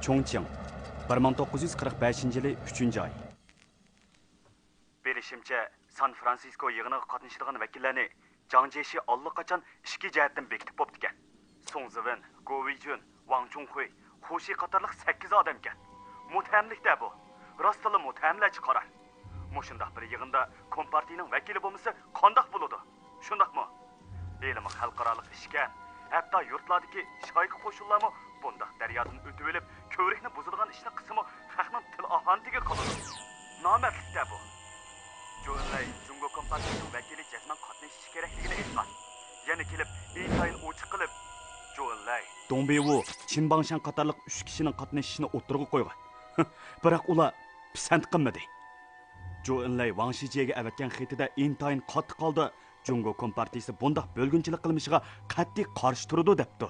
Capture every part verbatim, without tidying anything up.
تۇڭچىڭ، بىر مىڭ توققۇز يۈز قىرىق بەشىنچى يىلى ئۈچىنچى ئاي. بىلىشىمچە، سان فرانسىسكو يىغىنىغا قاتنىشىدىغان ۋەكىللەرنى جاڭ جيېشى ئاللىقاچان ئىچكى جەھەتتىن بېكىتىپ بوپتىكەن. سۇڭ زىۋېن، گو ۋېيجۈن، ۋاڭ چۇڭخۇي، خۇشى قاتارلىق سەككىز ئادەمكەن. مۇتتەھەملىك-دە بۇ. راستتىنلا مۇتتەھەملەرچە قارار. مۇشۇنداق بىر يىغىندا كومپارتىيىنىڭ ۋەكىلى بولمىسا قانداق بولىدۇ؟ شۇنداقمۇ؟ ھېلىمۇ خەلقئارالىق ئىشكەن، ھەتتا يۇرتلاردىكى شايقا قوشۇنلارمۇ بۇنداق دەريادىن ئۆتۈۋېلىپ، كۆۋرۈكنى بۇزىدىغان ئىشنى قىلسىمۇ خەقنىڭ تىل ئاھانىتىگە قالىدۇ. نامەردلىك-دە بۇ. جۇ ئېنلەي جۇڭگو كومپارتىيىسىنىڭ ۋەكىلى جەزمەن قاتنىشىشى كېرەكلىكىنى ئېيتقان. يەنە كېلىپ ئىنتايىن ئوچۇق قىلىپ، جۇ ئېنلەي. دۇڭ بىۋۇ، چىن باڭشەن قاتارلىق ئۈچ كىشىنىڭ قاتنىشىشىنى ئوتتۇرىغا قويغان. بىراق ئۇلار پىسەنت قىلمىدى. جۇ ئېنلەي ۋاڭ شىجيېگە ئەۋەتكەن خېتىدە ئىنتايىن قاتتىق ھالدا جۇڭگو كومپارتىيىسى بۇنداق بۆلگۈنچىلىك قىلمىشىغا قەتئىي قارشى تۇرىدۇ دەپتۇ.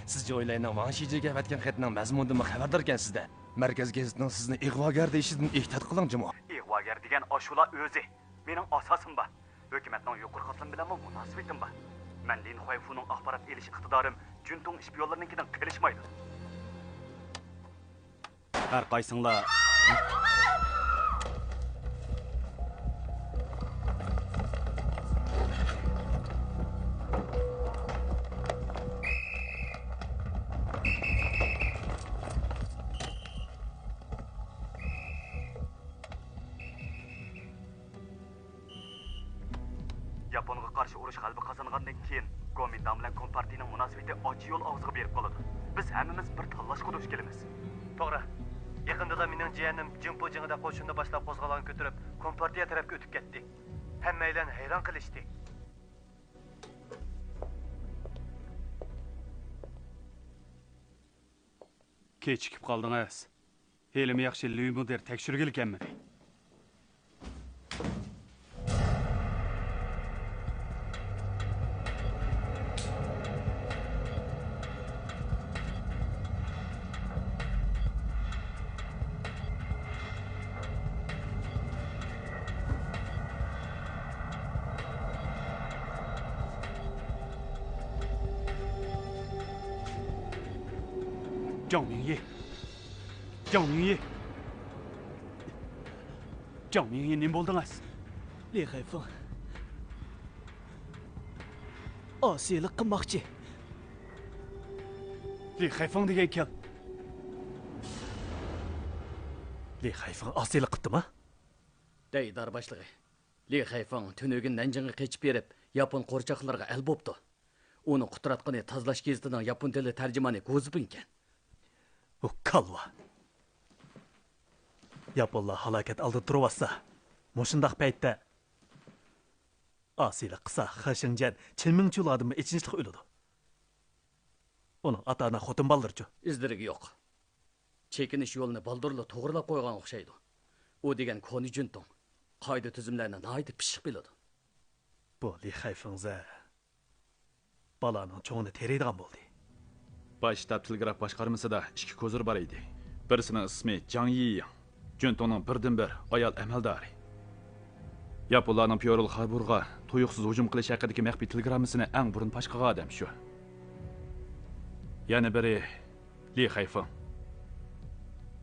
سىز جۇ ئېنلەينىڭ ۋاڭ شىجيېگە ئەۋەتكەن خېتىنىڭ مەزمۇنىدىنمۇ خەۋەرداركەنسىز-دە. مەركەز گېزىتىنىڭ سىزنى ئىغۋاگەر دېيىشىدىن ئېھتىيات قىلىڭ جۇمۇ. ئىغۋاگەر دېگەن ئاشۇلا ئۆزى. مېنىڭ ئاساسىم بار. ھۆكۈمەتنىڭ يۇقىرى قاتلىمى بىلەنمۇ مۇناسىۋىتىم بار. مەن لىن خۇەيفۇنىڭ ئاخبارات ئېلىش ئىقتىدارىم جۈنتۇڭ ئىشپىيونلىرىنىڭكىدىن قېلىشمايدۇ. ھەر قايسىڭلار. ياپونغا قارشى ئۇرۇش غەلىبە قازانغاندىن كېيىن، گومىنداڭ بىلەن كومپارتىيىنىڭ مۇناسىۋىتى ئاچ يول ئاغزىغا بېرىپ قالىدۇ. بىز ھەممىمىز بىر تاللاشقا دۇچ كېلىمىز. توغرا. يېقىندىلا مېنىڭ جىيەنىم جىڭپۇ جېڭىدە قوشۇننى باشلاپ قوزغالغان كۆتۈرۈپ، كومپارتىيە تەرەپكە ئۆتۈپ كەتتى. ھەممەيلەن ھەيران قېلىشتى. كېچىكىپ قالدىڭىز. ھېلىمۇ ياخشى لۈي مۇدىر تەكشۈرگىلى كەلمىدى. جاڭ مىڭيى. جاڭ مىڭيى. جاڭ مىڭيى، نېمە بولدىڭىز؟ لى خەيفېڭ ئاسىيلىق قىلماقچى. لى خەيفېڭ دېگەن كىم؟ لى خەيفېڭ ئاسىيلىق قىپتىما؟ دەي ئىدارە باشلىقى. لى خەيفېڭ تۈنۈگۈن نەنجىڭغا قېچىپ بېرىپ، ياپون قورچاقلىرىغا ئەل بوپتۇ. ئۇنى قۇتراتقىنى تازىلاش گېزىتىنىڭ ياپون تىلى تەرجىمانى گۇ زىبىنكەن. ئۇ كالۋا. ياپونلار ھالاكەت ئالدىدا تۇرۇۋاتسا، مۇشۇنداق پەيتتە ئاسىيلىق قىلسا، خې شىڭجيەن، چېن مىڭچۇلاردىنمۇ ئېچىنىشلىق ئۆلىدۇ. ئۇنىڭ ئاتا-ئانا، خوتۇن بالىلىرىچۇ؟ ئىزلىرىگە يوق. چېكىنىش يولىنى بالدۇرلا توغرىلاپ قويغان ئوخشايدۇ. ئۇ دېگەن كونا جۈنتۇڭ. قائىدە-تۈزۈملەرنى ناھايىتى پىششىق بىلىدۇ. بۇ لى خەيفېڭزە بالانىڭ چوڭىنى تېرىيدىغان بولدى. باش شتاب تېلېگراف باشقارمىسىدا ئىككى كوزىر بار ئىدى. بىرسىنىڭ ئىسمى جاڭ يىيىڭ، جۈنتۇڭنىڭ بىردىنبىر ئايال ئەمەلدارى. ياپونلارنىڭ پيورل خاربورغا تۇيۇقسىز ھۇجۇم قىلىش ھەققىدىكى مەخپىي تېلېگراممىسىنى ئەڭ بۇرۇن پاش قىلغان ئادەم شۇ. يەنە بىرى لى خەيفېڭ.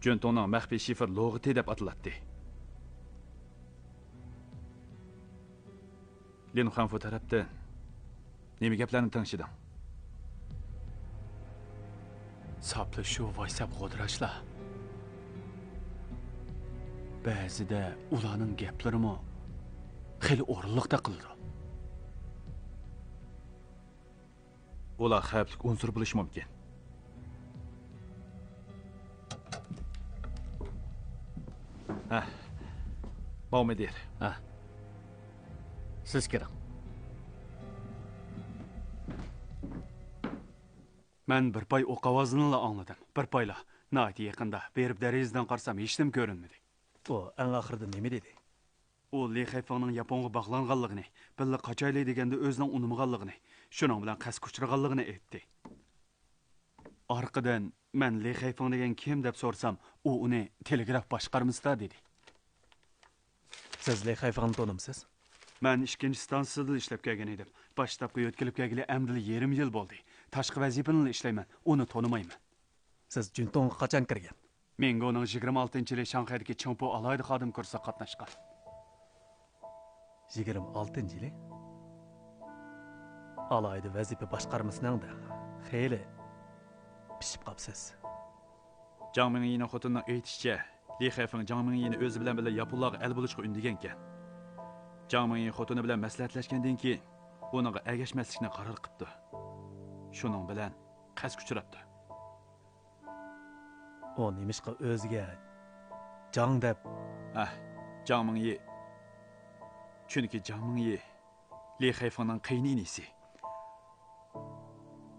جۈنتۇڭنىڭ مەخپىي شىفىر لۇغىتى دەپ ئاتىلاتتى. لىن خۇەنفۇ تەرەپتىن نېمە گەپلەرنى تىڭشىدىڭ؟ ساپلا شۇ ۋايساپ غودراشلار. بەزىدە ئۇلارنىڭ گەپلىرىمۇ خېلى ئورۇنلۇقتەك قىلىدۇ. ئۇلار خەۋپلىك ئۇنسۇر بولۇشى مۇمكىن. ھە، ماۋ مۇدىر. ھە. سىز كىرىڭ. مەن بىر پاي ئوق ئاۋازىنىلا ئاڭلىدىم. بىر پايلا. ناھايىتى يېقىندا. بېرىپ دېرىزىدىن قارىسام، ھېچنېمە كۆرۈنمىدى. ئۇ ئەڭ ئاخىرىدا نېمە دېدى؟ ئۇ لى خەيفېڭنىڭ ياپونغا باغلانغانلىقىنى، بىللە قاچايلى دېگەندە ئۆزىنىڭ ئۇنىمىغانلىقىنى، شۇنىڭ بىلەن قەستكە ئۇچرىغانلىقىنى ئېيتتى. ئارقىدىن مەن لى خەيفېڭ دېگەن كىم دەپ سورىسام، ئۇ ئۇنى تېلېگراف باشقارمىسىدا دېدى. سىز لى خەيفېڭنى تونۇمسىز؟ مەن ئىككىنچى ستانسىيىدا ئىشلەپ كەلگەن ئىدىم. باش شتابقا يۆتكىلىپ كەلگىلى ئەمدىلا يېرىم يىل بولدى. تاشقى ۋەزىپىنىلا ئىشلەيمەن، ئۇنى تونۇمايمەن. سىز جۈنتوڭغا قاچان كىرگەن؟ مىڭگونىڭ يىگىرمە ئالتىنچى يىلى شاڭخەيدىكى چىڭپۇ ئالاھىدە خادىم كۇرسىغا قاتناشقان. يىگىرمە ئالتىنچى يىلى؟ ئالاھىدە ۋەزىپە باشقارمىسىنىڭ دە خېلى پىشىپ قاپسىز. جاڭ مىڭيىنىڭ خوتۇنىنىڭ ئېيتىشىچە، لى خەيفېڭ جاڭ مىڭيىنى ئۆزى بىلەن بىللە ياپونلارغا ئەل بولۇشقا ئۈندىگەنىكەن. جاڭ مىڭيى خوتۇنى بىلەن مەسلىھەتلەشكەندىن كېيىن، ئۇنىڭغا ئەگەشمەسلىكنى قارار قىپتۇ. شۇنىڭ بىلەن قەستكە ئۇچراپتۇ. ئۇ نېمىشقا ئۆزىگە جاڭ دەپ؟ ئەھ، جاڭ مىڭيى. چۈنكى جاڭ مىڭيى لى خەيفېڭنىڭ قېيىنئىنىسى.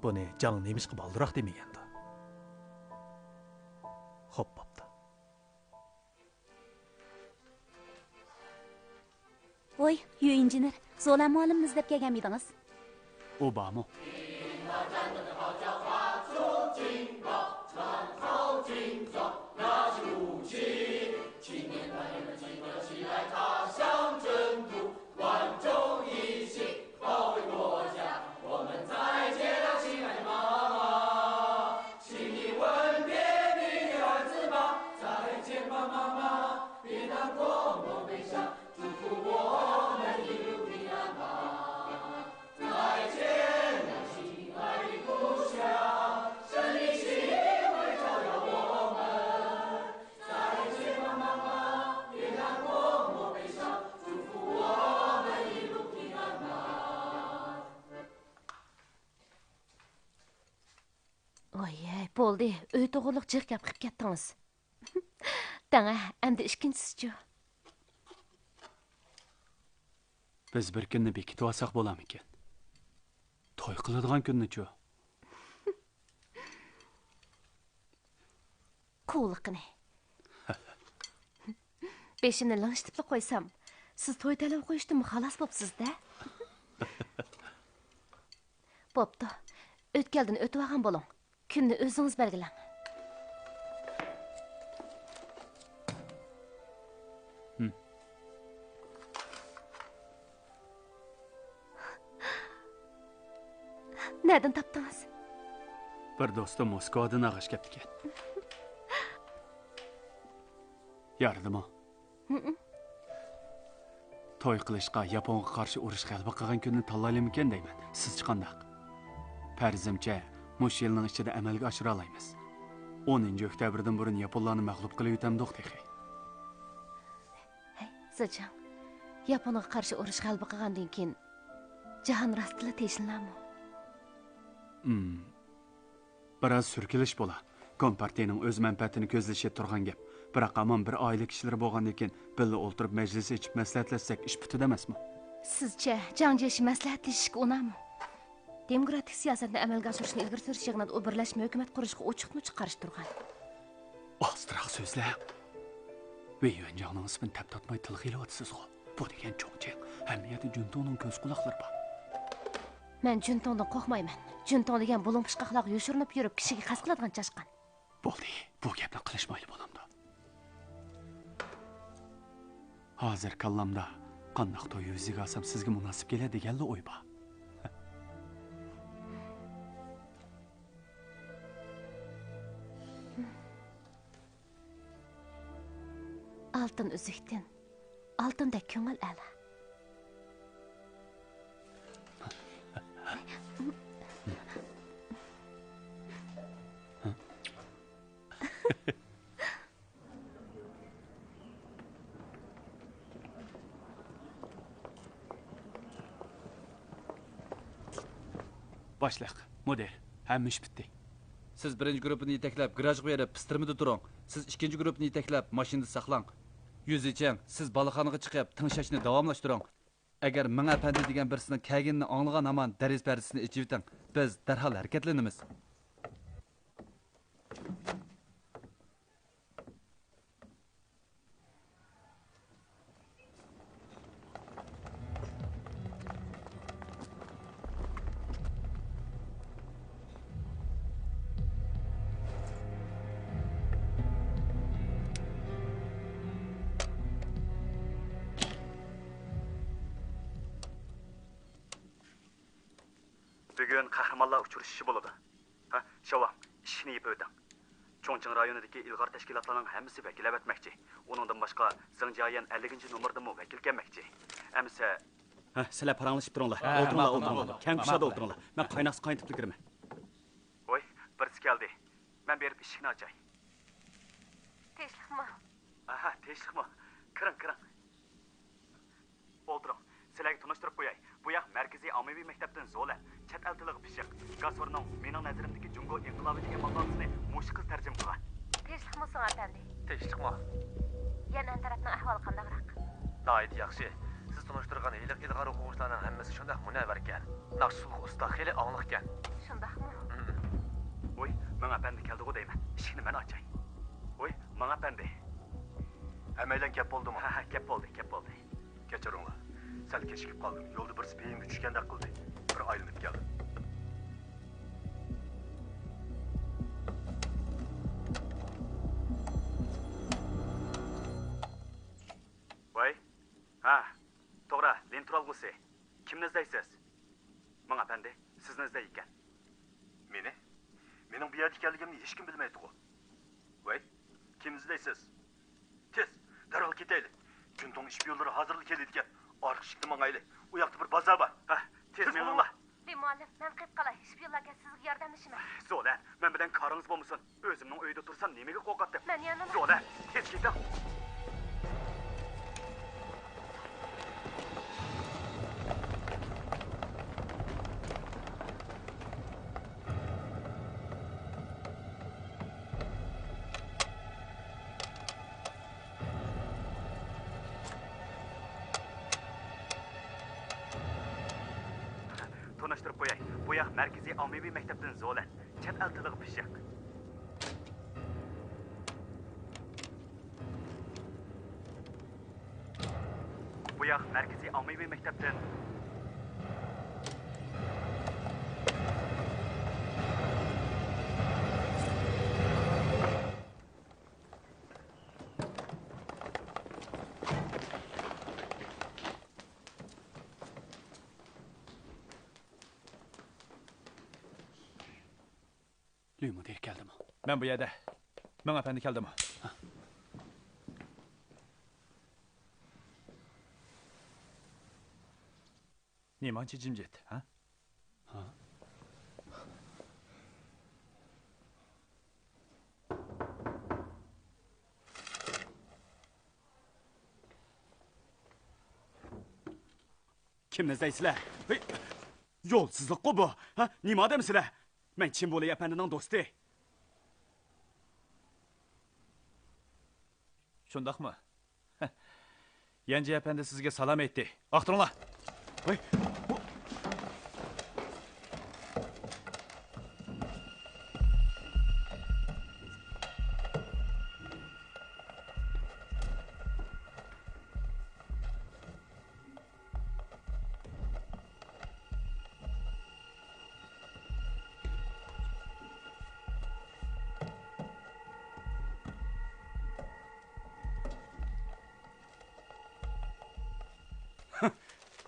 بۇنى جاڭ نېمىشقا بالدۇرراق دېمىگەندۇ؟ خوپ بوپتۇ. ۋوي، يۈ ئىنژېنېر، زولەن مۇئەللىمنى ئىزدەپ كەلگەنمىدىڭىز؟ ئۇ بارمۇ؟ ۋايەي، بولدى، ئۆي توغرۇلۇق جىق گەپ قىلىپ كەتتىڭىز. دەڭە، ئەمدى ئىككىنچىسىچۇ؟ بىز بىر كۈننى بېكىتىۋالساق بولامىكىن؟ توي قىلىدىغان كۈننىچۇ؟ قۇلىقىنى. بېشىمنى لىڭشىتىپلا قويسام، سىز توي تەلەپ قويۇشتىنمۇ خالاس بوپسىز-دە. بوپتۇ. ئۆتكەلدىن ئۆتۈۋالغان بولۇڭ. كۈننى ئۆزىڭىز بەلگىلەڭ. ھىم. نەدىن تاپتىڭىز؟ بىر دوستۇم موسكۋادىن ئاغاش كەپتىكەن. يارىدىمۇ؟ ھىم. توي قىلىشقا ياپونغا قارشى ئۇرۇش غەلىبە قىلغان كۈننى تاللايلىمىكىن دەيمەن. سىزچە قانداق؟ پەرىزىمچە، مۇشۇ يىلنىڭ ئىچىدە ئەمەلگە ئاشۇرالايمىز. ئونىنچى ئۆكتەبىردىن بۇرۇن ياپونلارنى مەغلۇپ قىلىۋېتەمدۇق تېخى. ھەي، زېجاڭ، ياپونغا قارشى ئۇرۇش غەلىبە قىلغاندىن كېيىن جاھان راستتىنلا تىنچلىنارمۇ؟ ئىم. بىراز سۈركىلىش بولا. كومپارتىيىنىڭ ئۆز مەنپەئەتىنى كۆزلىشى تۇرغان گەپ. بىراق ھامان بىر ئائىلە كىشىلىرى بولغاندىن كېيىن بىللە ئولتۇرۇپ مەجلىس ئېچىپ مەسلىھەتلەشسەك ئىش پۈتىدۇ ئەمەسمۇ؟ سىزچە، جاڭ جيېشى مەسلىھەتلىشىشكە ئۇنارمۇ؟ دېموكراتىك سىياسەتنى ئەمەلگە ئاشۇرۇشنى ئىلگىرى سۈرۈش يىغىنىدا ئۇ بىرلەشمە ھۆكۈمەت قۇرۇشقا ئوچۇقمۇ ئوچۇق قارشى تۇرغان. ئاستىراق سۆزلەڭ. ۋېي يۈەنجاڭنىڭ ئىسمىنى تەپ تارتماي تىلغا ئېلىۋاتىسىزغۇ. بۇ دېگەن چوڭچىڭ، ھەممە يەردە جۈنتوڭنىڭ كۆز قۇلاقلىرى بار. مەن جۈنتوڭدىن قورقمايمەن. جۈنتوڭ دېگەن بۇلۇڭ پۇچقاقلارغا يوشۇرۇنۇپ يۈرۈپ، كىشىگە قەست قىلىدىغان چاشقان. بولدى، بۇ گەپنى قىلىشمايلى بولامدۇ؟ ھازىر كاللامدا قانداق توي يۈزىگە ئالسام سىزگە مۇناسىپ كېلەر دېگەنلا ئوي بار. ئالتۇن ئۈزۈكتىن، ئالتۇندەك كۆڭۈل ئەلا. باشلىق، مۇدىر، ھەممە ئىش پۈتتى. سىز بىرىنچى گۇرۇپپىنى يېتەكلەپ، گىراژغا بېرىپ، پىستىرمىدا تۇرۇڭ. سىز ئىككىنچى گۇرۇپپىنى يېتەكلەپ، ماشىنىدا ساقلاڭ. يۈزىچىڭ، سىز بالاخانىغا چىقىپ، تىڭشاشنى داۋاملاشتۇرۇڭ. ئەگەر مىڭ ئەپەندى دېگەن بىرسىنىڭ كەلگىنىنى ئاڭلىغان ھامان دېرىزە پەردىسىنى ئېچىۋېتىڭ. بىز دەرھال ھەرىكەتلىنىمىز. بۈگۈن قەھرىمانلار ئۇچرىشىشى بولىدۇ. ھە، شاۋاڭ، ئىشىكنى يېپىۋېتىڭ. چۇڭچىڭ رايونىدىكى ئىلغار تەشكىلاتلارنىڭ ھەممىسى ۋەكىل ئەۋەتمەكچى. ئۇنىڭدىن باشقا، زېڭ جيايەن ئەللىكىنچى نومۇردىنمۇ ۋەكىل كەلمەكچى. ئەمىسە، ھە، سىلەر پاراڭلىشىپ تۇرۇڭلار. ھە، ئولتۇرۇڭلار، ماقۇل، ئولتۇرۇڭلار. ماقۇل. كەڭ كۇشادە ئولتۇرۇڭلار. مەن قايناقسا قاينىتىپلا كىرىمەن. ۋوي، بىرسى كەلدى. مەن بېرىپ ئىشىكنى ئاچاي. تىنچلىقمۇ؟ ئاھا، تىنچلىقمۇ؟ كىرىڭ، كىرىڭ. ئولتۇرۇڭ. سىلەرگە تونۇشتۇرۇپ قوياي. بۇ ياق مەركىزىي ئاممىۋى مەكتەپتىن زولەن. چەت ئەل تىلىغا پىششىق. گاسورنىڭ مېنىڭ نەزىرىمدىكى جۇڭگو ئىنقىلابى دېگەن ماقالىسىنى مۇشۇ قىز تەرجىمە قىلغان. تىنچلىقمۇ، سۇڭ ئەپەندى؟ تىنچلىقمۇ؟ يەنئەن تەرەپنىڭ ئەھۋالى قانداقراق؟ ناھايىتى ياخشى. سىز تونۇشتۇرغان ھېلىقى ئىلغار ئوقۇغۇچىلارنىڭ ھەممىسى شۇنداق مۇنەۋۋەركەن. ناخشا-سۇلغا ئۇستا، خېلى ئاڭلىقكەن. شۇنداقمۇ؟ ھىم. ۋوي، مېڭە ئەپەندى كەلدىغۇ دەيمەن. ئىشىكنى مەن ئاچاي. ۋوي، مېڭە ئەپەندى. ھەممەيلەن كەپ بولدىمۇ؟ ھە، ھە، كەپ بولدى، كەپ بولدى. كەچۈرۈڭلار. سەل كېچىكىپ قالدىم. يولدا بىرسى بېيىمگە چۈشكەندەك قىلدى. بىر ئايلىنىپ كەلدىم. ۋاي. ھە، توغرا، لىن تۇرالغۇسى. كىمنى ئىزدەيسىز؟ مېڭە ئەپەندى، سىزنى ئىزدەيدىكەن. مېنى؟ مېنىڭ بۇ يەردە ئىكەنلىكىمنى ھېچكىم بىلمەيدىغۇ. ۋەي، كىمنى ئىزدەيسىز؟ تېز، دەرھال كېتەيلى. جۈنتۇڭ شپىيونلىرى ھازىرلا كېلىدىكەن. ئارقا ئىشىكتىن ماڭايلى. ئۇ ياقتا بىر بازار بار. ھە، تېز مېڭىڭلار. لى مۇئەللىم، مەن قېلىپ قالاي. شپىيونلار كەلسە سىزگە ياردەملىشىمەن. زولەن، مەن بىلەن كارىڭىز بولمىسۇن. ئۆزۈمنىڭ ئۆيىدە تۇرسام نېمىگە قورقاتتىم؟ مەن يەنىلا. زولەن، تېز كېتىڭ. تونۇشتۇرۇپ قوياي، بۇ ياق مەركىزىي ئاممىۋى مەكتەپتىن زولەن، چەت ئەل تىلىغا پىششىق. بۇ ياق مەركىزىي ئاممىۋى مەكتەپتىن. لۈي مۇدىر كەلدىمۇ؟ مەن بۇ يەردە. مېڭە ئەپەندى كەلدىمۇ؟ نېمانچە جىمجىت، ھە؟ ھە؟ كىمنى ئىزدەيسىلەر؟ ھېي! يولسىزلىققۇ بۇ! ھە؟ نېمە ئادەم سىلەر؟ مەن چىن بولى ئەپەندىنىڭ دوستى. شۇنداقمۇ؟ يەنجى ئەپەندى سىزگە سالام ئېيتتى. ئاختۇرۇڭلار. ۋاي.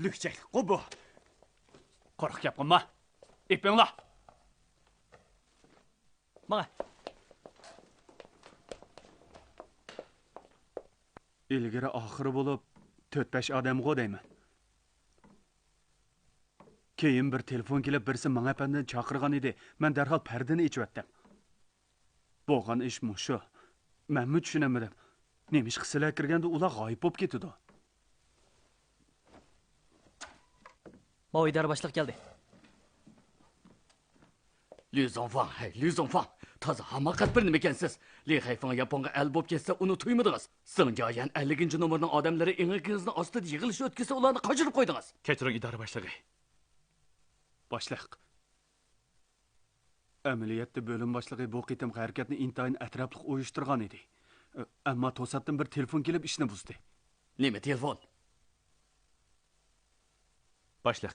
لۈكچەكلىكقۇ بۇ. قورقۇپ گەپ قىلما. ئېپىڭلار. ماڭا. ئىلگىرى ئاخىرى بولۇپ تۆت-بەش ئادەمغۇ دەيمەن. كېيىن بىر تېلېفون كېلىپ، بىرسى مېڭە ئەپەندىنى چاقىرغان ئىدى. مەن دەرھال پەردىنى ئېچىۋەتتىم. بولغان ئىش مۇشۇ. مەنمۇ چۈشىنەلمىدىم. نېمىشقا سىلەر كىرگەندە ئۇلار غايىب بولۇپ كېتىدۇ؟ ماۋۇ ئىدارە باشلىقى كەلدى. لۈ زۇڭفاڭ، ھەي، لۈ زۇڭفاڭ، تازا ھاماقەت بىر نېمىكەنسىز. لى خەيفېڭ ياپونغا ئەل بولۇپ كەتسە، ئۇنى تۇيمىدىڭىز. زېڭ جيايەن ئەللىكىنچى نومۇرنىڭ ئادەملىرى ئېڭىكىڭىزنىڭ ئاستىدا يىغىلىش ئۆتكۈزسە، ئۇلارنى قاچۇرۇپ قويدىڭىز. كەچۈرۈڭ، ئىدارە باشلىقى. باشلىق. ئەمەلىيەتتە بۆلۈم باشلىقى بۇ قېتىمقى ھەرىكەتنى ئىنتايىن ئەتراپلىق ئۇيۇشتۇرغان ئىدى. ئەمما توساتتىن بىر تېلېفون كېلىپ ئىشنى بۇزدى. نېمە تېلېفون؟ باشلىق،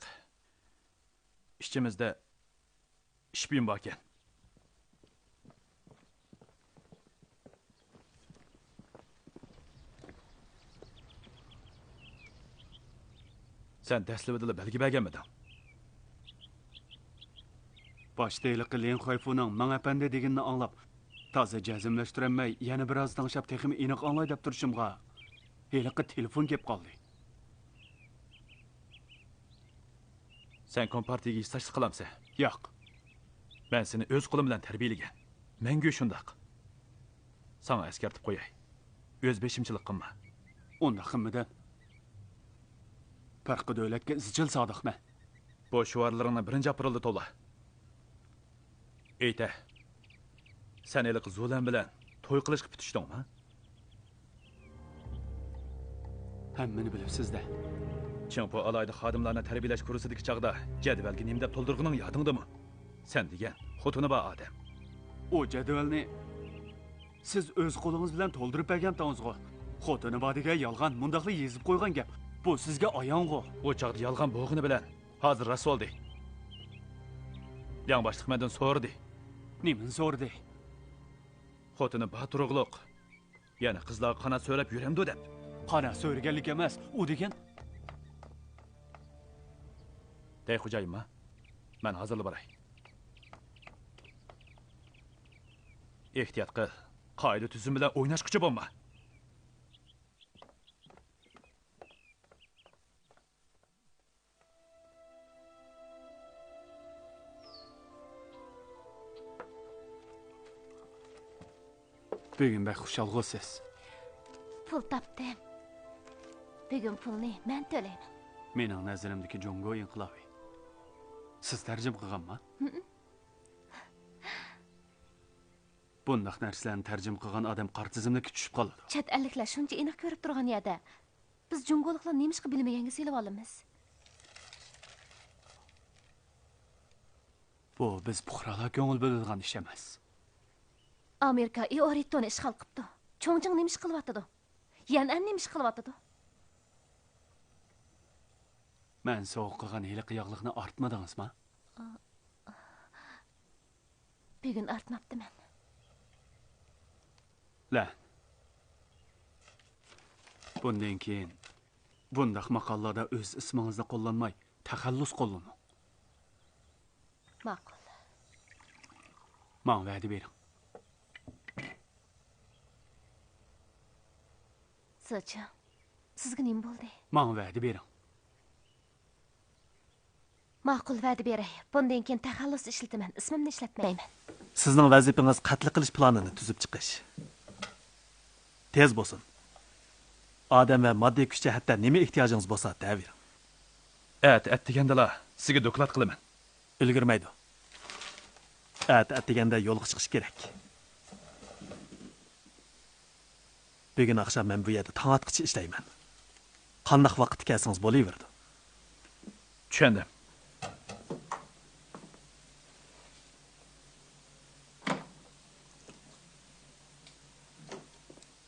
ئىچىمىزدە شپىيون باركەن. سەن دەسلىۋىدىلا بەلگە بەرگەنمىدىڭ؟ باشتا ھېلىقى لىن خۇيفۇنىڭ مىڭ ئەپەندى دېگىنىنى ئاڭلاپ، تازا جەزملەشتۈرەلمەي، يەنە بىر ئاز تىڭشاپ تېخىمۇ ئېنىق ئاڭلاي دەپ تۇرۇشۇمغا، ھېلىقى تېلېفون كېلىپ قالدى. سەن كومپارتىيىگە ھېسداشلىق قىلامسەن؟ ياق. مەن سېنى ئۆز قولۇم بىلەن تەربىيەلىگەن. مەڭگۈ شۇنداق. ساڭا ئەسكەرتىپ قوياي. ئۆز بېشىمچىلىق قىلما. ئۇنداق قىلمىدىم. پەرقى دۆلەتكە ئىزچىل سادىقمەن. بۇ شوئارلىرىڭنى بىرىنچى ئاپرېلدا توۋلا. ئېيتە، سەن ھېلىقى زۇلەن بىلەن توي قىلىشقا پۈتۈشتۈڭمۇ؟ ھەممىنى بىلىپسىز-دە. چىڭپۇ ئالاھىدە خادىملارنى تەربىيەلەش كۇرسىدىكى چاغدا جەدۋەلگە نېمە دەپ تولدۇرغىنىڭ يادىڭدىمۇ؟ سەن دېگەن خوتۇنى بار ئادەم. ئۇ جەدۋەلنى سىز ئۆز قولىڭىز بىلەن تولدۇرۇپ بەرگەنتىڭىزغۇ؟ خوتۇنى بار دېگەن يالغان، مۇنداقلا يېزىپ قويغان گەپ. بۇ سىزگە ئايانغۇ. ئۇ چاغدا يالغان بولغىنى بىلەن، ھازىر راست بولدى. لياڭ باشلىق مەندىن سورىدى. نېمىنى سورىدى؟ خوتۇنى بار تۇرۇقلۇق يەنە قىزلارغا قانات سۆرەپ يۈرەمدۇ دەپ. قانات سۆرىگەنلىك ئەمەس، ئۇ دېگەن. دەي خوجايىنما؟ مەن ھازىرلا باراي. ئېھتىيات قىل. قائىدە تۈزۈم بىلەن ئويناشقۇچى بولما. بۈگۈن بەك خۇشالغۇ سىز. پۇل تاپتىم. بۈگۈن پۇلنى مەن تۆلەيمەن. مېنىڭ نەزىرىمدىكى جۇڭگو ئىنقىلابى. سىز تەرجىمە قىلغانما؟ ھىم. بۇنداق نەرسىلەرنى تەرجىمە قىلغان ئادەم قارا تىزىملىككە چۈشۈپ قالىدۇ. چەت ئەللىكلەر شۇنچە ئېنىق كۆرۈپ تۇرغان يەردە، بىز جۇڭگولۇقلار نېمىشقا بىلمىگەنگە سېلىۋالىمىز؟ بۇ بىز پۇقرالار كۆڭۈل بۆلىدىغان ئىش ئەمەس. ئامېرىكا ئىئورىتونى ئىشغال قىپتۇ. چوڭجىڭ نېمە ئىش قىلىۋاتىدۇ؟ يەنئەن نېمە ئىش قىلىۋاتىدۇ؟ مەن سوۋغا قىلغان ھېلىقى ياغلىقنى ئارتمىدىڭىزما؟ بۈگۈن ئارتماپتىمەن. لەن. بۇندىن كېيىن بۇنداق ماقالىلاردا ئۆز ئىسمىڭىزنى قوللانماي، تەخەللۇس قوللىنىڭ. ماقۇل. ماڭا ۋەدە بېرىڭ. زېچىڭ، سىزگە نېمە بولدى؟ ماڭا ۋەدە بېرىڭ. ماقۇل، ۋەدە بېرەي. بۇندىن كېيىن تەخەللۇس ئىشلىتىمەن، ئىسمىمنى ئىشلەتمەيمەن. سىزنىڭ ۋەزىپىڭىز قەتل قىلىش پىلانىنى تۈزۈپ چىقىش. تېز بولسۇن. ئادەم ۋە ماددىي كۈچ جەھەتتە نېمە ئېھتىياجىڭىز بولسا دەۋېرىڭ. ئەتە ئەتىگەندىلا سىزگە دوكلات قىلىمەن. ئۈلگۈرمەيدۇ. ئەتە ئەتىگەندە يولغا چىقىش كېرەك. بۈگۈن ئاخشام مەن بۇ يەردە تاڭ ئاتقىچە ئىشلەيمەن. قانداق ۋاقىتتا كەلسىڭىز بولۇۋېرىدۇ. چۈشەندىم.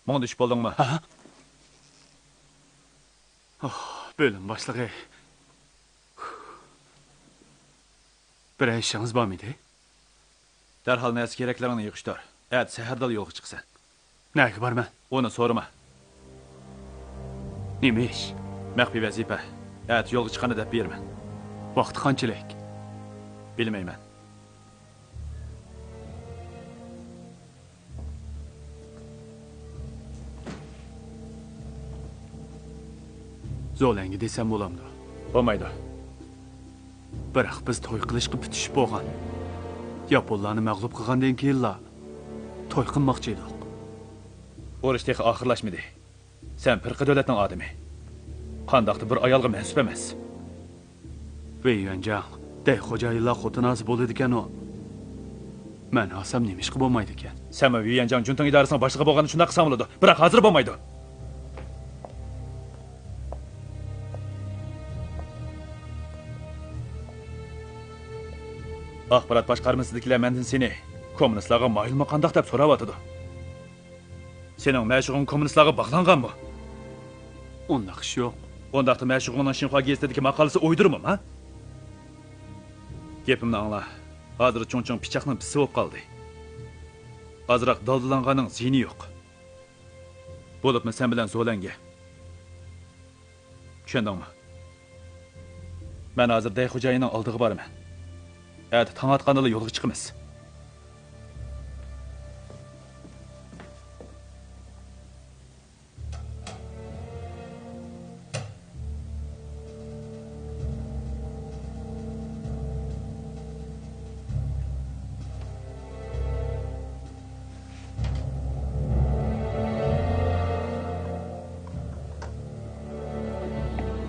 مۇڭدىشىپ بولدۇڭمۇ؟ ھە؟ ئوھ، بۆلۈم باشلىقى. بىرەر ئىشىڭىز بارمىدى؟ دەرھال نەرسە-كېرەكلىرىڭنى يىغىشتۇر. ئەتە سەھەردىلا يولغا چىقىسەن. نەگە بارىمەن؟ ئۇنى سورىما. نېمە ئىش؟ مەخپىي ۋەزىپە. ئەتە يولغا چىققاندا دەپ بېرىمەن. ۋاقتى قانچىلىك؟ بىلمەيمەن. زولەنگە دېسەم بولامدۇ؟ بولمايدۇ. بىراق بىز توي قىلىشقا پۈتۈشۈپ بولغان. ياپونلارنى مەغلۇپ قىلغاندىن كېيىنلا توي قىلماقچى ئىدۇق. ئۇرۇش تېخى ئاخىرلاشمىدى. سەن پىرقە دۆلەتنىڭ ئادىمى. قانداقتۇر بىر ئايالغا مەنسۇپ ئەمەس. ۋېي يۈەنجاڭ، دەي خوجايىنلار خوتۇن ئالسا بولىدىكەنۇ. مەن ئالسام نېمىشقا بولمايدىكەن؟ سەنمۇ ۋېي يۈەنجاڭ جۈنتىڭ ئىدارىسىنىڭ باشلىقى بولغاندا شۇنداق قىلساڭ بولىدۇ. بىراق ھازىر بولمايدۇ. ئاخبارات باشقارمىسىدىكىلەر مەندىن سېنى كوممۇنىستلارغا مايىلمۇ قانداق دەپ سوراۋاتىدۇ. سېنىڭ مەشۇقۇڭ كوممۇنىستلارغا باغلانغانمۇ؟ ئۇنداق ئىش يوق. ئۇنداقتا مەشۇقۇڭنىڭ شىنخۇا گېزىتىدىكى ماقالىسى ئويدۇرمىما؟ گېپىمنى ئاڭلا. ھازىر چۇڭچىڭ پىچاقنىڭ پىسى بولۇپ قالدى. ئازراق دالدىلانغاننىڭ زىيىنى يوق. بولۇپمۇ سەن بىلەن زولەنگە. چۈشەندىڭمۇ؟ مەن ھازىر دەي خوجايىننىڭ ئالدىغا بارىمەن. ئەتە تاڭ ئاتقاندىلا يولغا چىقىمىز.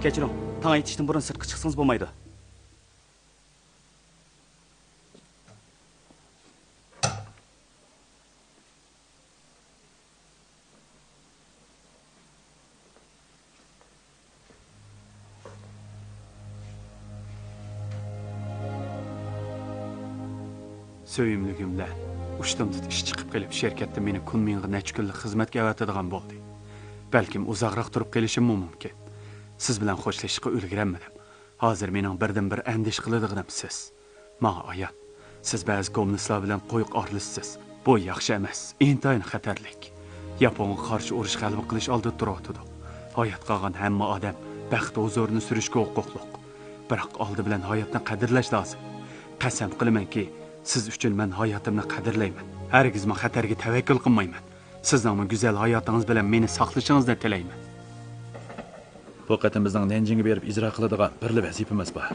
كەچۈرۈڭ، تاڭ ئېتىشتىن بۇرۇن سىرتقا چىقسىڭىز بولمايدۇ. سۆيۈملۈكۈم بىلەن ئۇشتۇمتۇت ئىش چىقىپ قېلىپ، شىركەتتە مېنى كۈنمىڭغا نەچچە كۈنلۈك خىزمەتكە ئەۋەتىدىغان بولدى. بەلكىم ئۇزاقراق تۇرۇپ قېلىشىممۇ مۇمكىن. سىز بىلەن خوشلىشىشقا ئۈلگۈرەلمىدىم. ھازىر مېنىڭ بىردىنبىر ئەندىشە قىلىدىغىنىم سىز. ماڭا ئايان، سىز بەزى كوممۇنىستلار بىلەن قويۇق ئارىلىشىسىز. بۇ ياخشى ئەمەس، ئىنتايىن خەتەرلىك. ياپونغا قارشى ئۇرۇش غەلىبە قىلىش ئالدىدا تۇرۇۋاتىدۇ. ھايات قالغان ھەممە ئادەم بەخت ھۇزۇرىنى سۈرۈشكە ھوقۇقلۇق. بىراق ئالدى بىلەن ھاياتنى قەدىرلەش لازىم. قەسەم قىلىمەنكى، سىز ئۈچۈن مەن ھاياتىمنى قەدىرلەيمەن. ھەرگىزمۇ خەتەرگە تەۋەككۈل قىلمايمەن. سىزنىڭمۇ گۈزەل ھاياتىڭىز بىلەن مېنى ساقلىشىڭىزنى تىلەيمەن. بۇ قېتىم بىزنىڭ نەنجىڭگە بېرىپ ئىجرا قىلىدىغان بىرلا ۋەزىپىمىز بار.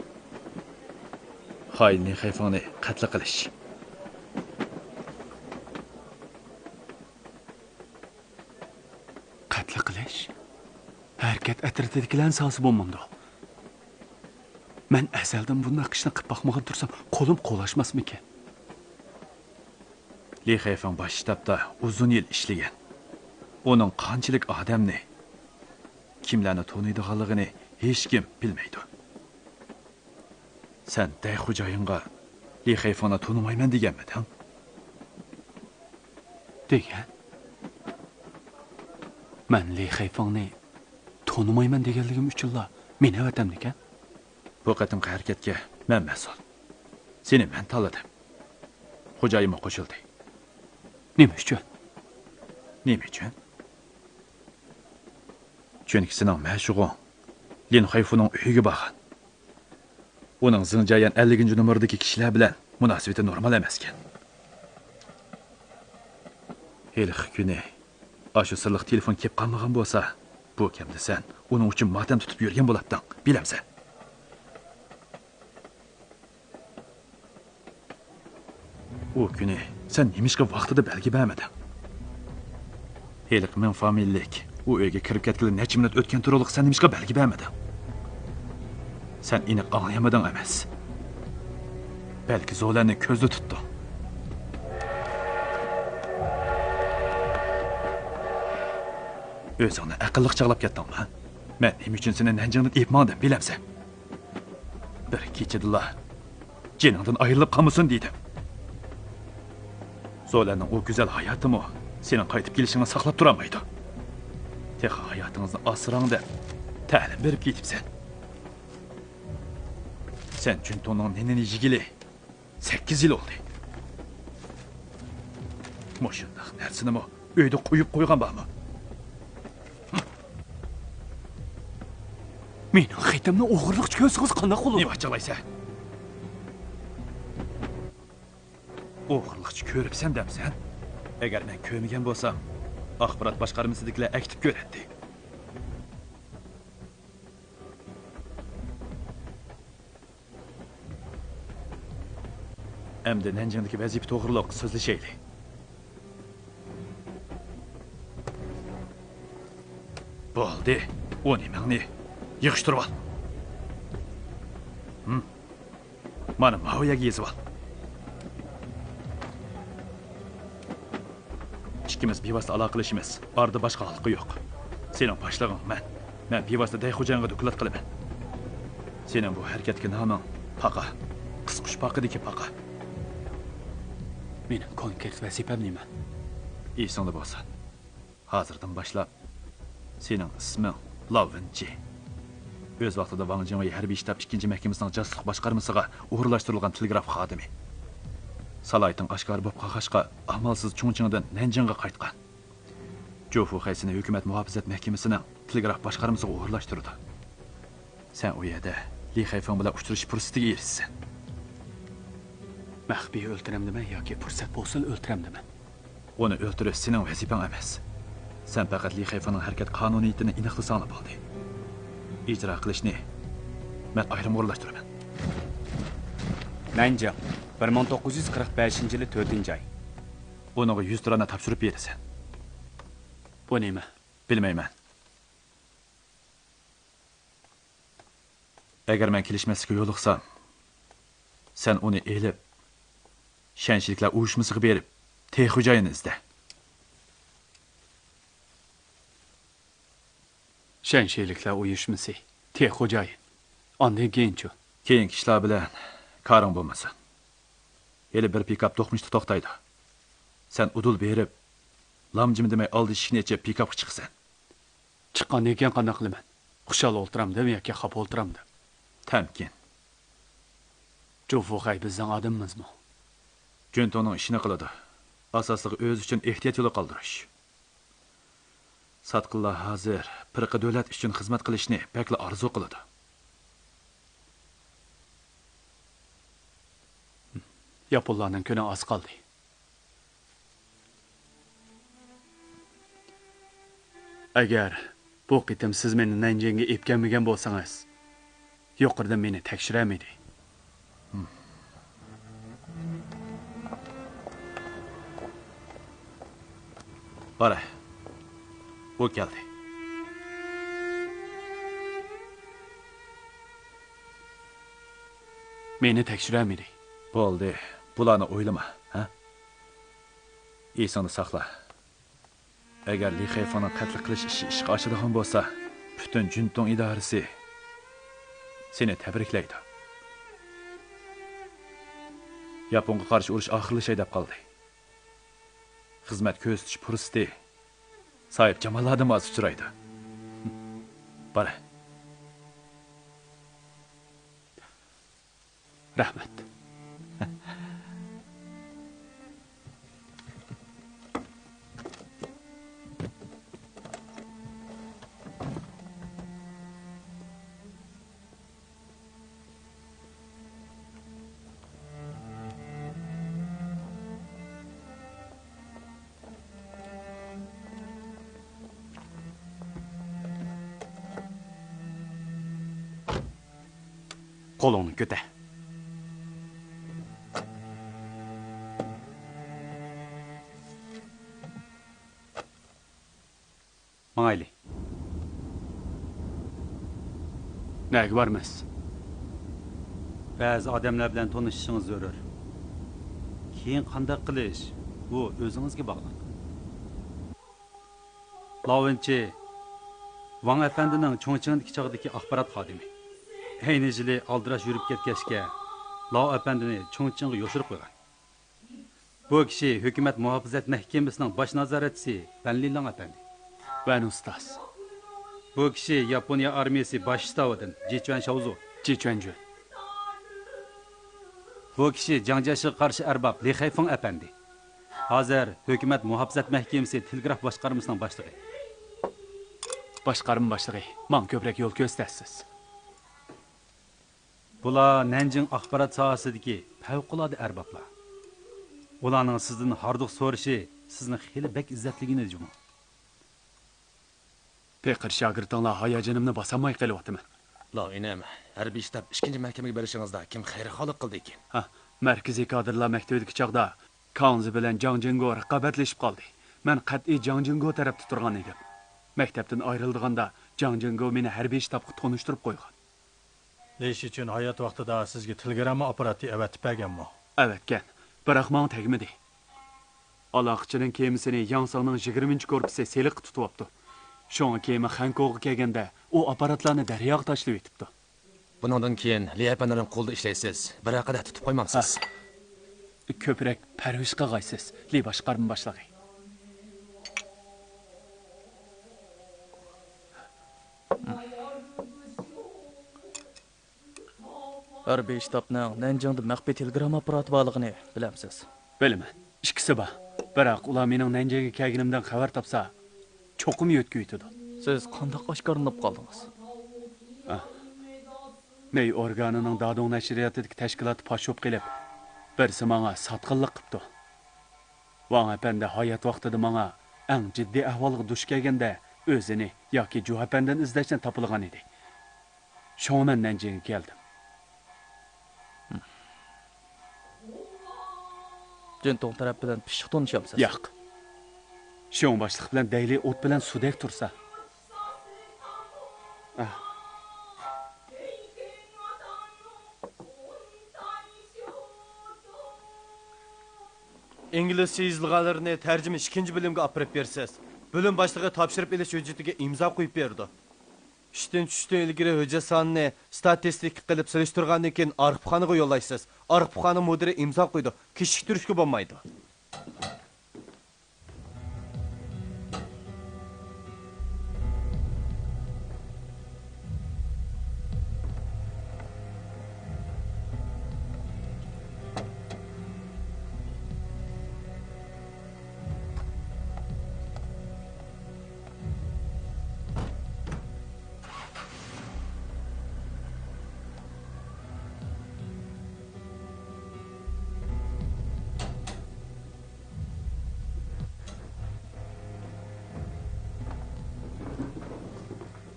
خائىن لى خەيفېڭنى قەتل قىلىش. قەتل قىلىش؟ ھەرىكەت ئەترىتىدىكىلەرنى سالسا بولمامدۇ؟ مەن ئەزەلدىن بۇنداق ئىشنى قىلىپ باقمىغان تۇرسام، قولۇم قولاشماسمىكىن؟ لى خەيفېڭ باش شتابتا ئۇزۇن يىل ئىشلىگەن. ئۇنىڭ قانچىلىك ئادەمنى، كىملەرنى تونۇيدىغانلىقىنى ھېچكىم بىلمەيدۇ. سەن دەي خوجايىنغا لى خەيفېڭنى تونۇمايمەن دېگەنمىدىڭ؟ دېگەن؟ مەن لى خەيفېڭنى تونۇمايمەن دېگەنلىكىم ئۈچۈنلا مېنى ئەۋەتەمدىكەن؟ بۇ قېتىمقى ھەرىكەتكە مەن مەسئۇل. سېنى مەن تاللىدىم. خوجايىنمۇ قوشۇلدى. نېمە ئۈچۈن؟ نېمە ئۈچۈن؟ چۈنكى سېنىڭ مەشۇقۇڭ لىن خەيفۇنىڭ ئۆيىگە بارغان. ئۇنىڭ زىڭجيەن ئەللىكىنچى نومۇردىكى كىشىلەر بىلەن مۇناسىۋىتى نورمال ئەمەسكەن. ھېلىقى كۈنى ئاشۇ سىرلىق تېلېفون كېلىپ قالمىغان بولسا، بۇ كەمدە سەن ئۇنىڭ ئۈچۈن ماتەم تۇتۇپ يۈرگەن بولاتتىڭ، بىلەمسەن؟ ئۇ كۈنى سەن نېمىشقا ۋاقتىدا بەلگە بەرمىدىڭ؟ ھېلىقى مىڭ فامىلىلىك ئۇ ئۆيگە كىرىپ كەتكىلى نەچچە مىنۇت ئۆتكەن تۇرۇقلۇق سەن نېمىشقا بەلگە بەرمىدىڭ؟ سەن ئېنىق ئاڭلىيالمىدىڭ ئەمەس. بەلكى زولەننى كۆزدە تۇتتۇڭ. ئۆزۈڭنى ئەقىللىق چاغلاپ كەتتىڭما؟ مەن نېمە ئۈچۈن سېنى نەنجىڭدىن ئېلىپ ماڭدىم، بىلەمسەن؟ بىر كېچىدىلا جېنىڭدىن ئايرىلىپ قالمىسۇن دېدىم. زولەننىڭ ئۇ گۈزەل ھاياتىمۇ سېنىڭ قايتىپ كېلىشىڭنى ساقلاپ تۇرالمايدۇ. تېخى ھاياتىڭىزنى ئاسراڭ دەپ تەلىم بېرىپ كېتىپسەن. سەن جۈنتۇڭنىڭ نېنىنى يېگىلى سەككىز يىل بولدى. مۇشۇنداق نەرسىنىمۇ ئۆيدە قويۇپ قويغان بارمۇ؟ مېنىڭ خېتىمنى ئوغرىلىقچە كۆرسىڭىز قانداق بولىدۇ؟ نېمە ئاچچىقلايسەن؟ ئوغرىلىقچە كۆرۈپسەن دەمسەن؟ ئەگەر مەن كۆرمىگەن بولسام، ئاخبارات باشقارمىسىدىكىلەر ئەكېتىپ كۆرەتتى. ئەمدى نەنجىڭدىكى ۋەزىپە توغرۇلۇق سۆزلىشەيلى. بولدى، ئون مىڭنى يىغىشتۇرۇۋال. ھىم. مانا ماۋۇ يەرگە يېزىۋال. ئىككىمىز بىۋاسىتە ئالاقىلىشىمىز. ئارىدا باشقا ھالقا يوق. سېنىڭ باشلىقىڭ مەن. مەن بىۋاسىتە دەي خوجايىنغا دوكلات قىلىمەن. سېنىڭ بۇ ھەرىكەتكە نامىڭ پاقا. قىسقۇچ پاقىدىكى پاقا. مېنىڭ كونكرېت ۋەزىپەم نېمە؟ ئېسىڭدە بولسۇن. ھازىردىن باشلاپ سېنىڭ ئىسمىڭ لاۋ ۋېنچى. ئۆز ۋاقتىدا ۋاڭ جىڭۋېي ھەربىي شتاب ئىككىنچى مەھكىمىسىنىڭ جاسۇسلۇق باشقارمىسىغا ئورۇنلاشتۇرۇلغان تېلېگراف خادىمى. سالاھىيىتىڭ ئاشكارا بولۇپ قالغاچقا، ئامالسىز چۇڭچىڭدىن نەنجىڭغا قايتقان. جۇ فۇخەي سېنى ھۆكۈمەت مۇھاپىزەت مەھكىمىسىنىڭ تېلېگراف باشقارمىسىغا ئورۇنلاشتۇرىدۇ. سەن ئۇ يەردە لى خەيفېڭ بىلەن ئۇچرىشىش پۇرسىتىگە ئېرىشىسەن. مەخپىي ئۆلتۈرەمدىمەن ياكى پۇرسەت بولسىلا ئۆلتۈرەمدىمەن؟ ئۇنى ئۆلتۈرۈش سېنىڭ ۋەزىپەڭ ئەمەس. سەن پەقەت لى خەيفېڭنىڭ ھەرىكەت قانۇنىيىتىنى ئېنىقلىساڭلا بولدى. ئىجرا قىلىشنى مەن ئايرىم ئورۇنلاشتۇرىمەن. نەنجىڭ، بىر مىڭ توققۇز يۈز قىرىق بەشىنچى يىلى تۆتىنچى ئاي. ئۇنىڭغا يۈز تۇرانا تاپشۇرۇپ بېرىسەن. بۇ نېمە؟ بىلمەيمەن. ئەگەر مەن كېلىشمەسلىككە يولۇقسام، سەن ئۇنى ئېلىپ، شەنشىلىكلەر ئۇيۇشمىسىغا بېرىپ، تېخوجايىننى ئىزدە. شەنشىلىكلەر ئۇيۇشمىسى، تېخوجايىن. ئاندىن كېيىنچۇ؟ كېيىنكى ئىشلار بىلەن كارىڭ بولمىسۇن. ھېلى بىر پىكاپ دوقمۇشتا توختايدۇ. سەن ئۇدۇل بېرىپ، لامجىم دېمەي ئالدى ئىشىكنى ئېچىپ پىكاپقا چىقىسەن. چىققاندىن كېيىن قانداق قىلىمەن؟ خۇشال ئولتۇرامدىم ياكى خاپا ئولتۇرامدىم؟ تەمكىن. جۇفۇخەي بىزنىڭ ئادىمىمىزمۇ؟ جۈنتۇڭنىڭ ئىشىنى قىلىدۇ. ئاساسلىقى ئۆزى ئۈچۈن ئېھتىيات يولى قالدۇرۇش. ساتقىنلار ھازىر پىرقە دۆلەت ئۈچۈن خىزمەت قىلىشنى بەكلا ئارزۇ قىلىدۇ. ياپونلارنىڭ كۈنى ئاز قالدى. ئەگەر بۇ قېتىم سىز مېنى نەنجىڭگە ئېلىپ كەلمىگەن بولسىڭىز، يۇقىرىدا مېنى تەكشۈرەلمىدى. بارە، ئۇ كەلدى. مېنى تەكشۈرەلمىدى. بولدى، بۇلارنى ئويلىما، ھە؟ ئېسىڭدە ساقلا. ئەگەر لى خەيفېڭنىڭ قەتل قىلىش ئىشى ئىشقا ئاشىدىغان بولسا، پۈتۈن جۈنتۇڭ ئىدارىسى سېنى تەبرىكلەيدۇ. ياپونغا قارشى ئۇرۇش ئاخىرلىشاي دەپ قالدى. خىزمەت كۆرسىتىش پۇرسىتى ساھىبجاماللاردىنمۇ ئاز ئۇچرايدۇ. بارە. رەھمەت. قولۇڭنى كۆتەر. ماڭايلى. نەگە بارىمىز؟ بەزى ئادەملەر بىلەن تونۇشۇشىڭىز زۆرۈر. كېيىن قانداق قىلىش، بۇ ئۆزىڭىزگە باغلىق. لاۋېنچى، ۋاڭ ئەپەندىنىڭ چۇڭچىڭدىكى چاغدىكى ئاخبارات خادىمى. ئەينى يىلى ئالدىراش يۈرۈپ كەتكەچكە، لاۋ ئەپەندىنى چۇڭچىڭغا يوشۇرۇپ قويغان. بۇ كىشى ھۆكۈمەت مۇھاپىزەت مەھكىمىسىنىڭ باش نازارەتچىسى ۋەن لىلاڭ ئەپەندى. ۋەن ئۇستاز. بۇ كىشى ياپونىيە ئارمىيەسى باش شتابىدىن جىچۈەن شاۋزۇ. جىچۈەنجۈەن. بۇ كىشى جاڭ جيەشىغا قارشى ئەرباب لى خەيفېڭ ئەپەندى. ھازىر ھۆكۈمەت مۇھاپىزەت مەھكىمىسى تېلېگراف باشقارمىسىنىڭ باشلىقى. باشقارما باشلىقى، ماڭا كۆپرەك يول كۆرسىتەرسىز. بۇلار نەنجىڭ ئاخبارات ساھەسىدىكى پەۋقۇلئاددە ئەربابلار. ئۇلارنىڭ سىزدىن ھاردۇق سورىشى سىزنى خېلى بەك ئىززەتلىگىنىدى جۇمۇ. پېقىر شاگىرتىڭلار ھاياجىنىمنى باسالماي قېلىۋاتىمەن. لاۋ ئىنىم، ھەربىي شتاب ئىككىنچى مەھكىمىگە بېرىشىڭىزدا كىم خەيرخاھلىق قىلدىكىن؟ ھە، مەركىزىي كادىرلار مەكتىۋىدىكى چاغدا كاڭزى بىلەن جاڭ جىڭگو رىقابەتلىشىپ قالدى. مەن قەتئىي جاڭ جىڭگو تەرەپتە تۇرغان ئىدىم. مەكتەپتىن ئايرىلىدىغاندا جاڭ جىڭگو مېنى ھەربىي شتابقا تونۇشتۇرۇپ قويغان. لى شىچۈن ھايات ۋاقتىدا سىزگە تېلېگرامما ئاپپاراتى ئەۋەتىپ بەرگەنمۇ؟ ئەۋەتكەن، بىراق ماڭا تەگمىدى. ئالاقىچىنىڭ كېمىسىنى ياڭساڭنىڭ يىگىرمىنچى گۇرۇپپىسى سېلىققا تۇتۇۋاپتۇ. شۇڭا كېمە خەنكوغا كەلگەندە ئۇ ئاپپاراتلارنى دەرياغا تاشلىۋېتىپتۇ. بۇنىڭدىن كېيىن لى ئەپەندىنىڭ قولىدا ئىشلەيسىز، بىر ھەققىدە تۇتۇپ قويمامسىز؟ ھە. كۆپرەك پەرۋىش قىلغايسىز، لى باشقارما باشلىقى. ھەربىي شتابنىڭ نەنجىڭدە مەخپىي تېلېگرامما ئاپپاراتى بارلىقىنى بىلەمسىز؟ بىلىمەن. ئىككىسى بار. بىراق ئۇلار مېنىڭ نەنجىڭگە كەلگىنىمدىن خەۋەر تاپسا، چوقۇم يۆتكىۋېتىدۇ. سىز قانداق ئاشكارىلىنىپ قالدىڭىز؟ ئاھ. مەي ئورگانىنىڭ دادۇڭ نەشرىياتىدىكى تەشكىلاتى پاش بولۇپ قېلىپ، بىرسى ماڭا ساتقىنلىق قىپتۇ. ۋاڭ ئەپەندى ھايات ۋاقتىدا ماڭا ئەڭ جىددىي ئەھۋالغا دۇچ كەلگەندە، ئۆزىنى ياكى جۇ ئەپەندىنى ئىزدەشنى تاپىلىغان ئىدى. شۇڭا مەن نەنجىڭگە كەلدىم. جېنتۇڭ تەرەپ بىلەن پىششىق تونۇشامسىز؟ ياق. شيۇڭ باشلىق بىلەن دەيلى ئوت بىلەن سۇدەك تۇرسا. ئاھ. ئىنگلىزچە يېزىلغانلىرىنى تەرجىمە ئىككىنچى بۆلۈمگە ئاپىرىپ بېرىسىز. بۆلۈم باشلىقى تاپشۇرۇپ ئېلىش ھۆججىتىگە ئىمزا قويۇپ بېرىدۇ. ئىشتىن چۈشۈشتىن ئىلگىرى ھۆججەت سانىنى ستاتىستىكا قىلىپ سېلىشتۇرغاندىن كېيىن ئارخىپخانىغا يوللايسىز. ئارخىپخانا مۇدىرى ئىمزا قويىدۇ. كېچىكتۈرۈشكە بولمايدۇ.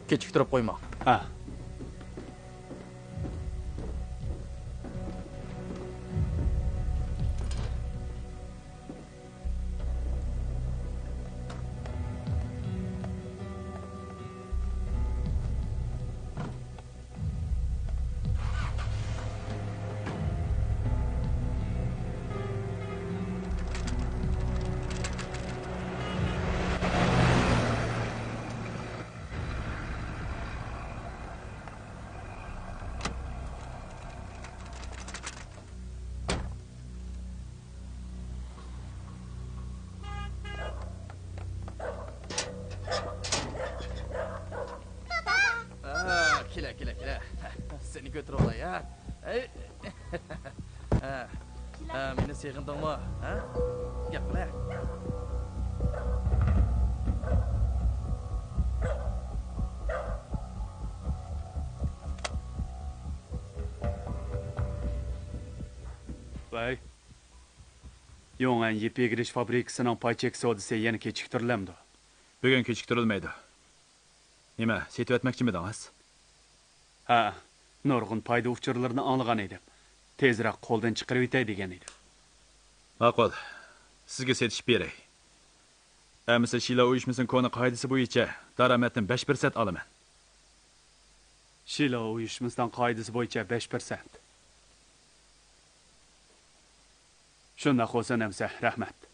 كېچىكتۈرۈپ قويماڭ. ھە. ھە، كېلە، كېلە، كېلە. سېنى كۆتۈرۈۋالاي، ھە. ئەي. ھە. ھە، مېنى سېغىندىڭمۇ؟ ھە؟ گەپ قىلە. ۋەي. يۇڭئەن يىپ ئېگىرىش فابرىكىسىنىڭ پاي چېك سودىسى يەنە كېچىكتۈرۈلەمدۇ؟ بۈگۈن كېچىكتۈرۈلمەيدۇ. نېمە، سېتىۋەتمەكچىمىدىڭىز؟ ھە، نۇرغۇن پايدا ئۇچۇرلىرىنى ئاڭلىغان ئىدىم. تېزرەك قولدىن چىقىرىۋېتەي دېگەن ئىدىم. ماقۇل، سىزگە سېتىشىپ بېرەي. ئەمىسە شىلا ئۇيۇشمىسىنىڭ كونا قائىدىسى بويىچە دارامەتتىن بەش پىرسەنت ئالىمەن. شىلا ئۇيۇشمىسىنىڭ قائىدىسى بويىچە بەش پىرسەنت. شۇنداق بولسۇن ئەمىسە، رەھمەت.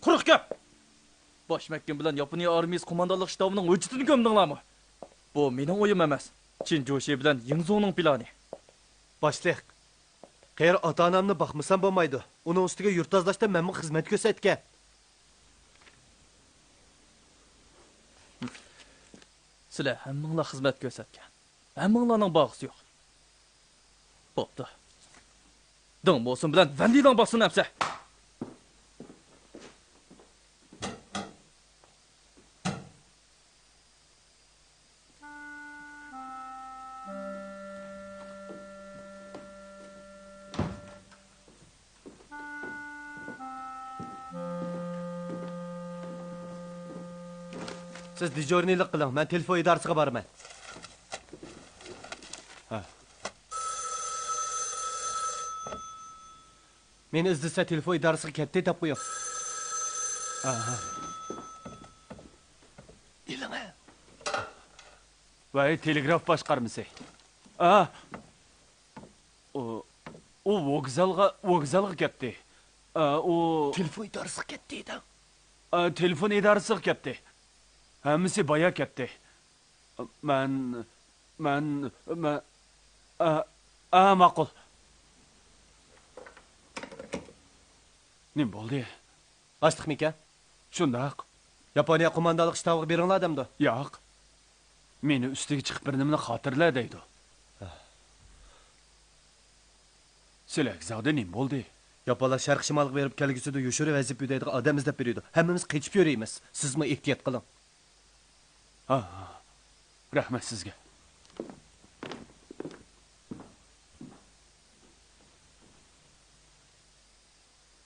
قۇرۇق گەپ! باش مەھكىمە بىلەن ياپونىيە ئارمىيىسى قوماندانلىق شتابىنىڭ ھۆججىتىنى كۆمدۈڭلارمۇ؟ بۇ مېنىڭ ئويۇم ئەمەس. چىن جۇشى بىلەن يىڭ زۇڭنىڭ پىلانى. باشلىق، قېرى ئاتا-ئانامنى باقمىسام بولمايدۇ. ئۇنىڭ ئۈستىگە يۇرت تازىلاشتا مەنمۇ خىزمەت كۆرسەتكەن. سىلەر ھەممىڭلار خىزمەت كۆرسەتكەن. ھەممىڭلارنىڭ باھاسى يوق. بوپتۇ. دىڭ بولسۇن بىلەن ۋەندىنىڭ باسسۇن ئەمسە. سىز دېژۇرنىيلىق قىلىڭ، مەن تېلېفون ئىدارىسىغا بارىمەن. ھە. مېنى ئىزدىسە تېلېفون ئىدارىسىغا كەتتى دەپ قويۇڭ. ئاھا. ئېلىڭە. ۋەي، تېلېگراف باشقارمىسى. ئا. ئۇ، ئۇ ۋوگزالغا، ۋوگزالغا كەتتى. ئا، ئۇ تېلېفون ئىدارىسىغا كەتتى دەڭ. ئا، تېلېفون ئىدارىسىغا كەتتى. ھەممىسى بايا كەتتى. مەن، مەن، مەن، ئا، ئا، ماقۇل. نېمە بولدى؟ ئاچلىقمىكەن؟ شۇنداق. ياپونىيە قوماندانلىق شتابىغا بېرىڭلار دەمدۇ؟ ياق. مېنى ئۈستىگە چىقىپ بىر نېمىنى خاتىرىلە دەيدۇ. سىلەرگە زادى نېمە بولدى؟ ياپونلار شەرق شىمالغا بېرىپ كەلگۈسىدە يوشۇرۇن ۋەزىپە ئۆتەيدىغان ئادەم ئىزدەپ بېرىدۇ. ھەممىمىز قېچىپ يۈرىمىز. سىزمۇ ئېھتىيات قىلىڭ. ھا، ھا. رەھمەت سىزگە.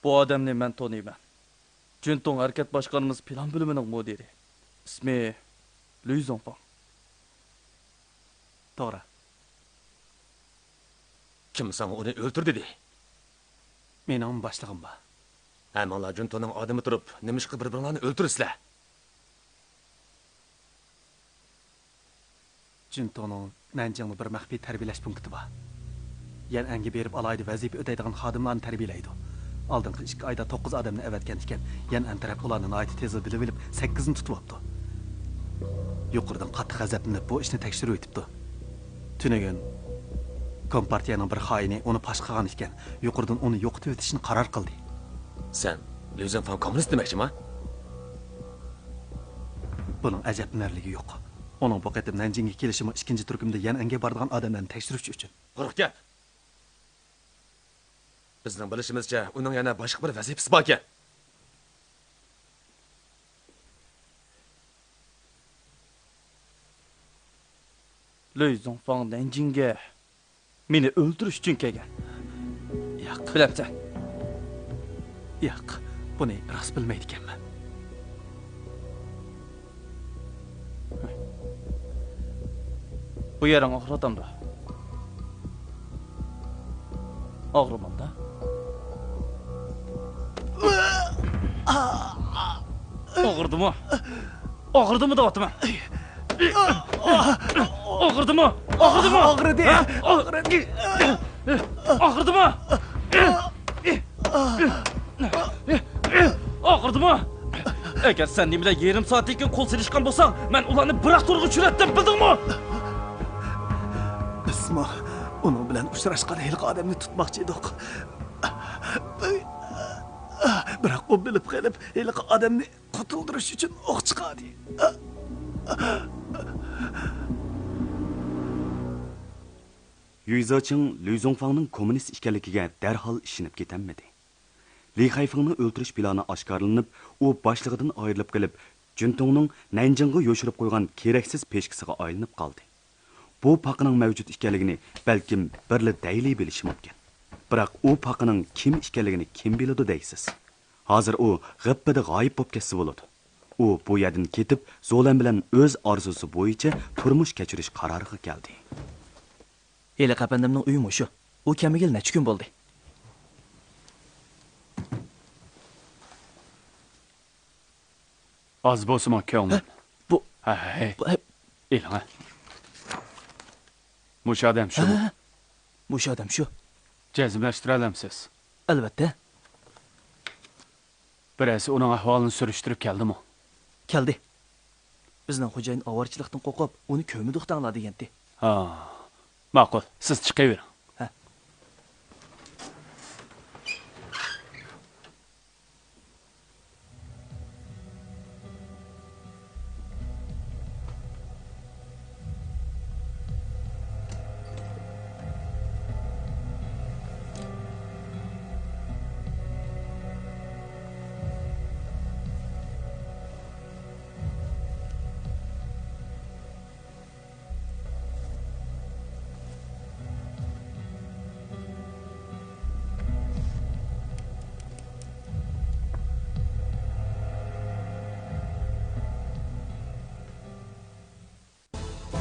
بۇ ئادەمنى مەن تونۇيمەن. جۈنتۇڭ ھەرىكەت باشقارمىسى پىلان بۆلۈمىنىڭ مۇدىرى. ئىسمى لۈي زۇڭفاڭ. توغرا. كىم ساڭا ئۇنى ئۆلتۈر دېدى؟ مېنىڭ باشلىقىم بار. ھەممىڭلار جۈنتۇنىڭ ئادىمى تۇرۇپ، نېمىشقا بىر-بىرىڭلارنى ئۆلتۈرىسىلەر؟ جۈنتۇنىڭ نەنجىڭدا بىر مەخپىي تەربىيەلەش پونكىتى بار. يەنئەنگە بېرىپ ئالاھىدە ۋەزىپە ئۆتەيدىغان خادىملارنى تەربىيەلەيدۇ. ئالدىنقى ئىككى ئايدا توققۇز ئادەمنى ئەۋەتكەنىكەن، يەنئەن تەرەپ ئۇلارنى ناھايىتى تېزلا بىلىۋېلىپ، سەككىزنى تۇتۇۋاپتۇ. يۇقىرىدىن قاتتىق غەزەپلىنىپ، بۇ ئىشنى تەكشۈرۈۋېتىپتۇ. تۈنۈگۈن كومپارتىيەنىڭ بىر خائىنى ئۇنى پاش قىلغان ئىكەن، يۇقىرىدىن ئۇنى يوقىتىۋېتىشنى قارار قىلدى. سەن لۈي زۇڭفاڭ كوممۇنىست دېمەكچىما؟ بۇنىڭ ئەجەبلىنەرلىكى يوق. ئۇنىڭ بۇ قېتىم نەنجىڭگە كېلىشىمۇ ئىككىنچى تۈركۈمدە يەنئەنگە بارىدىغان ئادەملەرنى تەكشۈرۈش ئۈچۈن. قۇرۇق گەپ. بىزنىڭ بىلىشىمىزچە، ئۇنىڭ يەنە باشقا بىر ۋەزىپىسى باركەن. لۈي زۇڭفاڭ نەنجىڭگە مېنى ئۆلتۈرۈش ئۈچۈن كەلگەن. ياق. بىلەمسەن؟ ياق، بۇنى راست بىلمەيدىكەنمەن. بۇ يېرىڭ ئاغرىۋاتامدۇ؟ ئاغرىمامدا؟ ئاغرىدىمۇ؟ ئاغرىدىمۇ دەۋاتىمەن. ئاغرىدىمۇ؟ ئاغرىدىمۇ؟ ئاغرىدى. ھە؟ ئاغرىدى. ئاغرىدىمۇ؟ ئاغرىدىمۇ؟ ئەگەر سەن نېمىلەر يېرىم سائەتتىن كېيىن قول سېلىشقان بولساڭ، مەن ئۇلارنى بىراق تورغا چۈشۈرەتتىم، بىلدىڭمۇ؟ بىزمۇ ئۇنىڭ بىلەن ئۇچراشقان ھېلىقى ئادەمنى تۇتماقچى ئىدۇق. بىراق ئۇ بىلىپ قېلىپ، ھېلىقى ئادەمنى قۇتۇلدۇرۇش ئۈچۈن ئوق چىقاردى. يۈيزاچىڭ لۈي زۇڭفاڭنىڭ كوممۇنىست ئىكەنلىكىگە دەرھال ئىشىنىپ كېتەلمىدى. لى خەيفېڭنىڭ ئۆلتۈرۈش پىلانى ئاشكارىلىنىپ، ئۇ باشلىقىدىن ئايرىلىپ قېلىپ، جۈنتۇڭنىڭ نەنجىڭغا يوشۇرۇپ قويغان كېرەكسىز پىشكىسىغا ئايلىنىپ قالدى. بۇ پاقىنىڭ مەۋجۇت ئىكەنلىكىنى بەلكىم بىرلا دەيلى بىلىشى مۇمكىن. بىراق ئۇ پاقىنىڭ كىم ئىكەنلىكىنى كىم بىلىدۇ دەيسىز؟ ھازىر ئۇ غىپپىدە غايىب بولۇپ كەتسە بولىدۇ. ئۇ بۇ يەردىن كېتىپ، زولەن بىلەن ئۆز ئارزۇسى بويىچە تۇرمۇش كەچۈرۈش قارارىغا كەلدى. ھېلىقى ئەپەندىمنىڭ ئۆيى مۇشۇ. ئۇ كەلمىگىلى نەچچە كۈن بولدى. ئاز بولسىمۇ كۆڭلۈم. ھە؟ بۇ، ھەي، بۇ، ھەي. ئېلىڭە. مۇشۇ ئادەم شۇمۇ؟ ھە، مۇشۇ ئادەم شۇ. جەزملەشتۈرەلەمسىز؟ ئەلۋەتتە. بىرەرسى ئۇنىڭ ئەھۋالىنى سۈرۈشتۈرۈپ كەلدىمۇ؟ كەلدى. بىزنىڭ خوجايىن ئاۋارىچىلىقتىن قورقۇپ، ئۇنى كۆرمىدۇق دەڭلار دېگەنتى. ھا، ماقۇل، سىز چىقىۋېرىڭ.